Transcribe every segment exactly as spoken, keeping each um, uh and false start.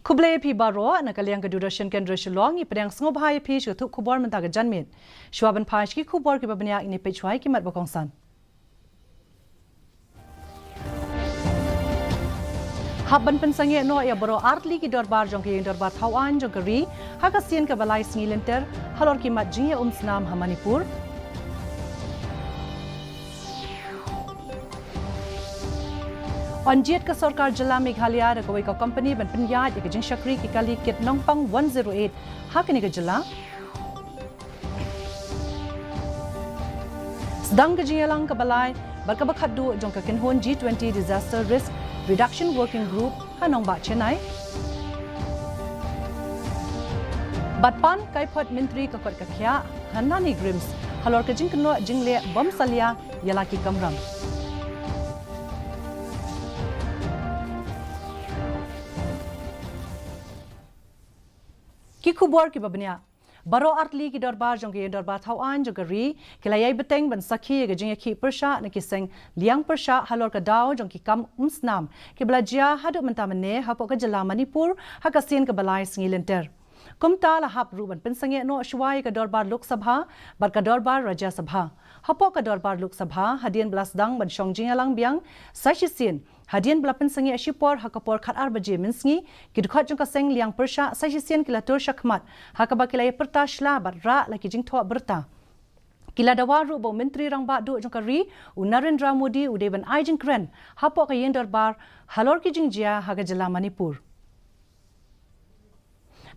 Khublei phi baroh, na ka liang ka Doordarshan Kendra Shillong, ngi pdiang sngewbha ïa phi sha ka thup khubor mynta ka janmiet. Shuwa ban phai sha ki khubor kiba bniah, ngin ïa peit shuwa ïa ki mat ba kongsan. Hap ban pynsangeh noh ïa baroh artylli ki dorbar jong ka ïing dorbar thaw aiñ jong ka ri ha ka sien kaba lai sngi lynter halor ki mat jingïaumsnam ha Manipur. Yn jied ka sorkar jylla Meghalaya da kawei ka kompani ban pynïaid ïa ka jingshakri ki kali kit nongpang one zero eight ha kane ka jylla. Sdang ka jingïalang kaba lai bad kaba khatduh jong ka kynhun G twenty Disaster Risk Reduction Working Group ha nongbah Chennai. Bad pan kaiphod Myntri ka koit ka khiah ha NEIGRIHMS halor ka jingkynnoh jingleh bym salia ïa la ki kamram. Ki khubor kiba bniah. Baroh artylli ki dorbar jong ka ïing dorbar thaw aiñ jong ka ri ki la ïai bteng ban sakhi ïa ka jingïakhih pyrshah na ki seng liang pyrshah halor ka daw jong ki kam umsnam kiba la jia haduh mynta mynne hapoh ka jylla Manipur ha ka sien kaba lai sngi lynter. Kumta la hap ruh ban pynsangeh noh shuwa ïa ka dorbar Lok Sabha bad ka dorbar Rajya Sabha. Hapoh ka dorbar Lok Sabha, hadien ba la sdang ban shong jingïalang biang sa shisien, hadien ba la pynsangeh shipor ha ka por khatar baje mynsngi, ki dkhot jong ka seng liang pyrshah sa shisien ki la tur shakhmat ha kaba ki la ïa pyrta shla bad rah la ki jingthoh byrta. Ki la dawa ruh ba u Myntri Rangbah Duh jong ka ri, u Narendra Modi, u dei ban ai jingkren hapoh ka ïing dorbar halor ki jingjia ha ka jylla Manipur.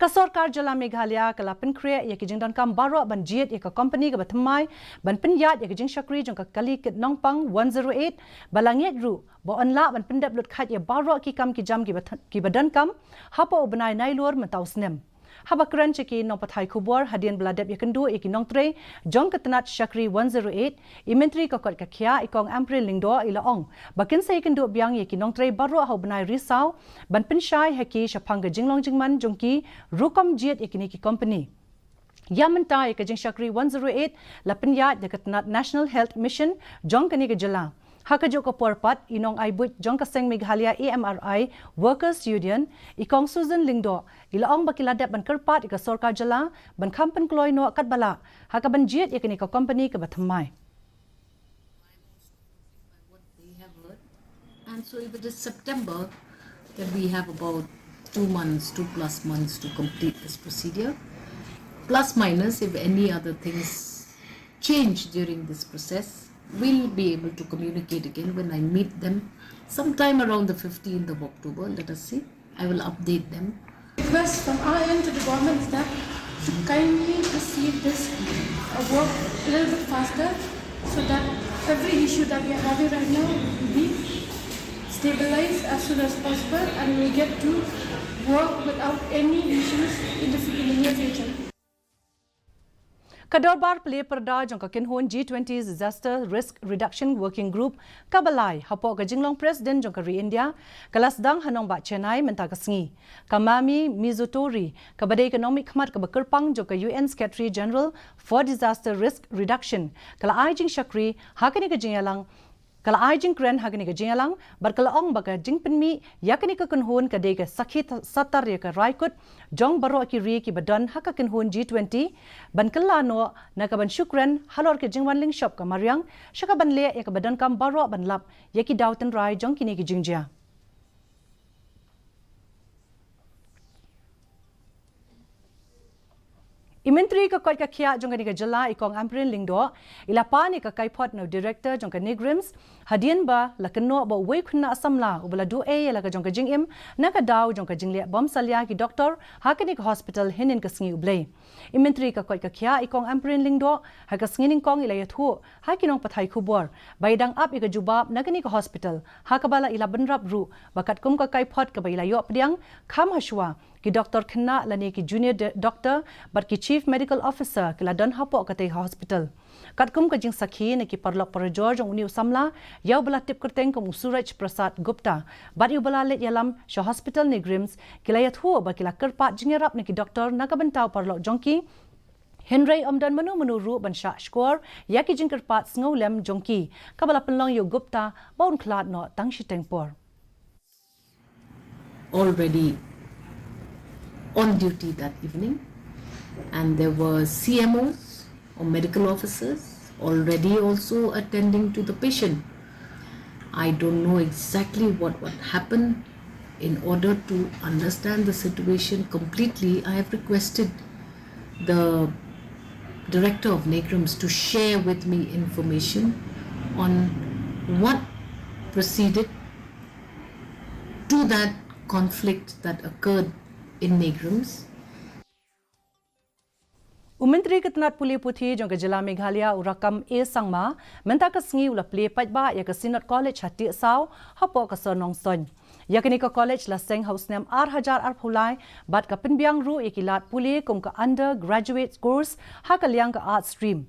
Ka sorkar jylla Meghalaya ka la pynkhreh ïa ki jingdonkam baroh ban jied ïa ka kompani kaba thymmai ban pynïaid ïa ka jingshakri jong ka kali kit nongpang one zero eight, ba la ngeit ruh ba yn lah ban pyndep lut khat ïa baroh ki kam ki jam kiba th-, kiba donkam hapoh u bnai Nailur mynta u snem. Haba kren sha ki nongpathai khubor hadien ba la dep ïakynduh ïa ki nongtrei jong ka tnat shakri one zero eight, i Myntri ka koit ka khiah, i Kong Ampareen Lyngdoh, i la ong ba kin sa ïakynduh biang ïa ki nongtrei baroh ha u bnai Risaw ban pynshai ha ki shaphang ka jinglong jingman jong ki rukom jied ïa kine ki kompani. Ïa mynta ïa ka jingshakri one zero eight la pynïaid da ka tnat National Health Mission jong kane ka jylla. Ha kajuh ka por pat, i nongai buit jong ka seng Meghalaya A M R I Workers Union, i Kong Susan Lyngdoh, i la ong ba ki la dep ban kyrpad ïa ka sorkar jylla ban kham pynkloi noh katba lah ha kaban jied ïa kane ka kompani kaba thymmai. And so if it is September, then we have about two months, two plus months to complete this procedure. Plus minus, if any other things change during this process, we'll be able to communicate again when I meet them sometime around the fifteenth of October. Let us see. I will update them. Request from our end to the government is that to kindly proceed this, uh, work a little bit faster, so that every issue that we are having right now will be stabilized as soon as possible, and we will get to work without any issues in the fu-, in the near future. Ka dorbar plie pyrda jong ka kynhun G twenty Disaster Risk Reduction Working Group kaba lai hapoh ka jinglong president jong ka ri India ka la sdang ha nongbah Chennai mynta ka sngi. Ka Mamie Mizutori, kaba dei ka nongmihkhmat kaba kyrpang jong ka U N Secretary General for Disaster Risk Reduction, ka la ai jingshakri ha kane ka jingïalang, ka la ai jingkren ha kane ka jingïalang bad ka la ong ba ka jingpynmih ïa kane ka kynhun ka dei ka sakhi t-, satar ïa ka rai kut jong baroh ki ri kiba don ha ka kynhun G twenty ban kylla noh na kaban shu kren halor ka jingwan lyngshop ka mariang sha kaban leh ïa kaba donkam baroh ban lap ïa ki daw tynrai jong kine ki jingjia. I Myntri ka koit ka khiah jong kane ka jylla, i Kong Ampareen Lyngdoh, i la pan ïa ka kaiphod na u Director jong ka NEIGRIHMS hadien ba la kynnoh ba uwei u khynnah samla uba la duh ei ïa la ka jong ka jingim na ka daw jong ka jingleh bym salia ki doktor ha kane ka hospital hynnin ka sngi U Blei. I Myntri ka koit ka khiah, i Kong Ampareen Lyngdoh, ha ka sngi Nyngkong i la ïathuh ha ki nongpathai khubor ba i dang ap ïa ka jubab na kane ka hospital, ha kaba la i la bynrap ruh ba katkum ka kaiphod kaba i la ïoh pdiang kham hashwa, ki doktor khynnah lane ki junior de-, doktor bad ki Chief Medical Officer ki la don hapoh katei ka hospital. Katkum ka jingsakhi na ki paralok parajor jong une u samla ïa uba la tip kyrteng kum u Suraj Prasad Gupta bad ïa uba la leit ïalam sha hospital NEIGRIHMS, ki la ïathuh ba ki la kyrpad jingïarap na ki doktor na ka bynta u paralok jong ki. Hynrei ym don mano mano ruh ban shah shkor ïa ki jingkyrpad sngewlem jong ki, kaba la pynlong ïa u Gupta ba un khlad noh tang shiteng por. Already on duty that evening, and there were C M Os or medical officers already also attending to the patient. I don't know exactly what, what happened. In order to understand the situation completely, I have requested the director of NEIGRIHMS to share with me information on what proceeded to that conflict that occurred in NEIGRIHMS. U Myntri ka tnat pule puthi jong ka jylla Meghalaya, u Rakkam A Sangma, mynta ka sngi u la plie paidbah ïa ka Synod College ha Tiehsaw, hapoh ka sor Nongstoiñ. Ïa kane ka college la seng ha u snem ar hajar arphew lai, bad ka pynbiang ruh ïa ki lad pule kum ka undergraduate course ha ka liang ka Arts stream.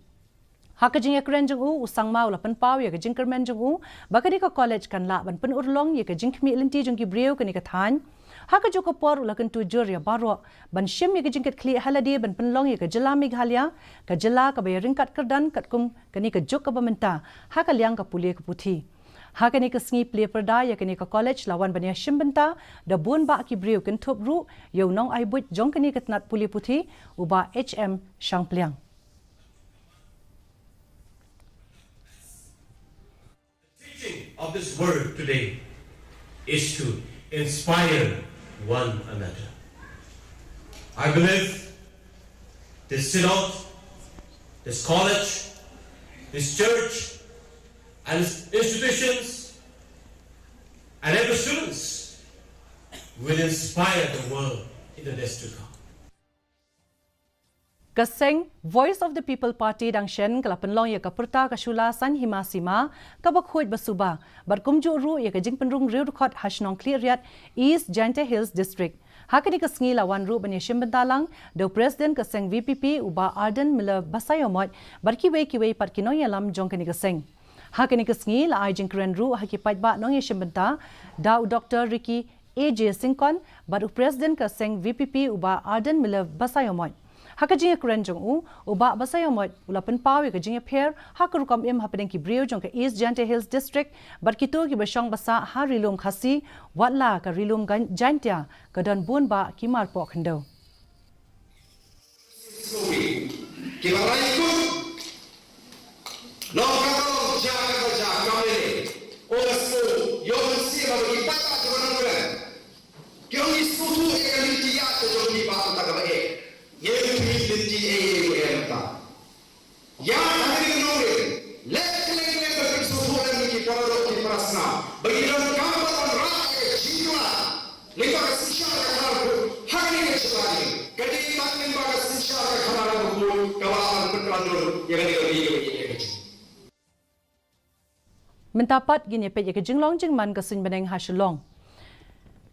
Ha ka jingïakren jong u, u Sangma u la pynpaw ïa ka jingkyrmen jong u ba kane ka college kan lah ban pynurlong ïa ka jingkhmih lynti jong ki briew kane ka thaiñ. Ha kajuh ka por u la kyntu jur ïa baroh ban shim ïa ka jingkitkhlieh ha lade ban pynlong ïa ka jylla Meghalaya ka jylla kaba ïaryngkat kyrdan katkum kane ka juk kaba mynta ha ka liang ka pule ka puthi. Ha kane ka sngi plie pyrda ïa kane ka college la wan ban ïashim bynta da bun bah ki briew, kynthup ruh ïa u nongai buit jong kane ka tnat pule puthi, u Bah H M Shangpliang. The teaching of this word today is to inspire one another. I believe this synod, this college, this church, and its institutions and every students will inspire the world in the days to come. Ka seng Voice of the People Party Dangsen ka la pynlong ïa ka pyrta ka shula Saiñ Hima Sima kaba khuid ba suba bad kumjuh ruh ïa ka jingpynrung riewdkhot ha shnong Khliehriat, East Jaintia Hills District. Ha kane ka sngi la wan ruh ban ïashim bynta lang da u President ka seng VPP, u Bah Ardent Miller Basaiawmoit, bad kiwei kiwei pat ki nongïalam jong kane ka seng. Ha kane ka sngi la ai jingkren ruh ha ki paidbah nongïashim bynta da u Doktor Ricky A J Syngkon bad u President ka seng VPP, u Bah Ardent Miller Basaiawmoit. Ha ka jingïakren jong u, u Bah Basaiawmoit u la pynpaw ïa ka jingïapher ha ka rukom im hapdeng ki briew jong ka East Jaintia Hills District bad kito kiba shong ba sah ha Ri Lum Khasi, watla ka Ri Lum Jaintia ka don bun bah ki marpoh khyndew. Kiba rai kut. Long ka long jaka ba jaka mele. O ka sngewthuh, ïoh mynsiem ba ki paidbah kiba nongkren. Ki ong ngi sngewthuh ïa ka lynti ïaid ka jong ngi ba kata kaba eh. Ngi ong ngi lynti eh ïa ka em ta. Ïa kane ka nongrim. Leh kylleng kylleng ba phin sngewthuh lem ïa ki para doh ki para snam. Ba ngi donkam ban wanrah ïa ka jingkylla. Lyngba ka synshar ka khadar kut, ha kane ka jylla jong ngi. Ka dei tang lyngba ka synshar ka khadar kut kaba lah ban pynkhlaiñ dur ïa kane ka ri kaba ïeit ka jong ngi. Mynta pat ngin ïa peit ïa ka jinglong jingman ka suiñ bneng ha Shillong.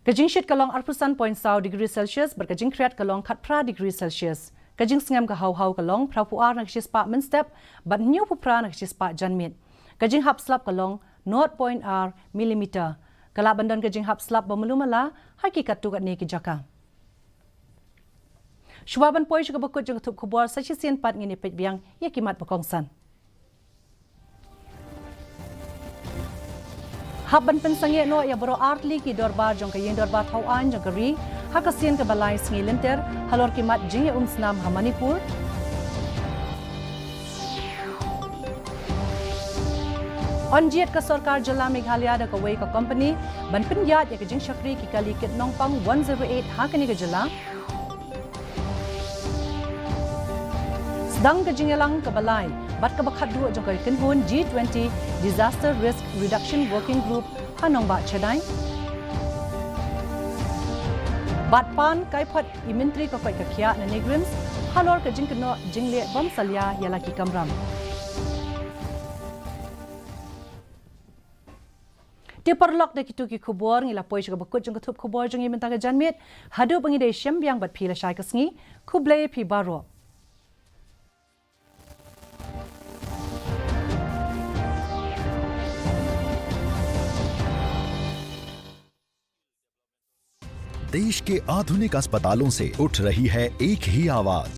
Ka jingshit ka long arphew san point saw degree Celsius bad ka jingkhriat ka long khatphra degree Celsius. Ka jingsngem ka haw haw ka long phraphew ar na ka shispah mynstep bad hynñiewphew phra na ka shispah janmiet. Ka jinghap slap ka long nought point ar millimeter. Ka lah ban don ka jinghap slap ba malu mala ha ki katto katne ki jaka. Shuwa ban poi sha kaba kut jong ka thup khubor, sa shisien pat ngin ïa peit biang ïa ki mat ba kongsan. Hap ban pynsangeh noh ïa baroh artylli ki dorbar jong ka ïing dorbar thaw aiñ jong ka ri ha ka sien kaba lai sngi lynter halor ki mat jingïaumsnam ha Manipur. Yn jied ka sorkar jylla Meghalaya da kawei ka kompani ban pynïaid ïa ka jingshakri ki kali kit nongpang one zero eight ha kane ka jylla. Sdang ka jingïalang kaba lai bad kaba khatduh jong ka kynhun G twenty Disaster Risk Reduction Working Group ha nongbah Chennai. Bad pan kai phot i Myntri ka koit ka khiah na NEIGRIHMS halor ka jingkynnoh jingleh bym salia ïa la ki kamram. Te paralok, da kito ki khubor ngi la poi sha kaba kut jong ka thup khubor jong ngi mynta ka janmiet. Haduh ba ngin ïa shem biang bad phi lashai ka sngi, khublei phi baroh. देश के आधुनिक अस्पतालों से उठ रही है एक ही आवाज,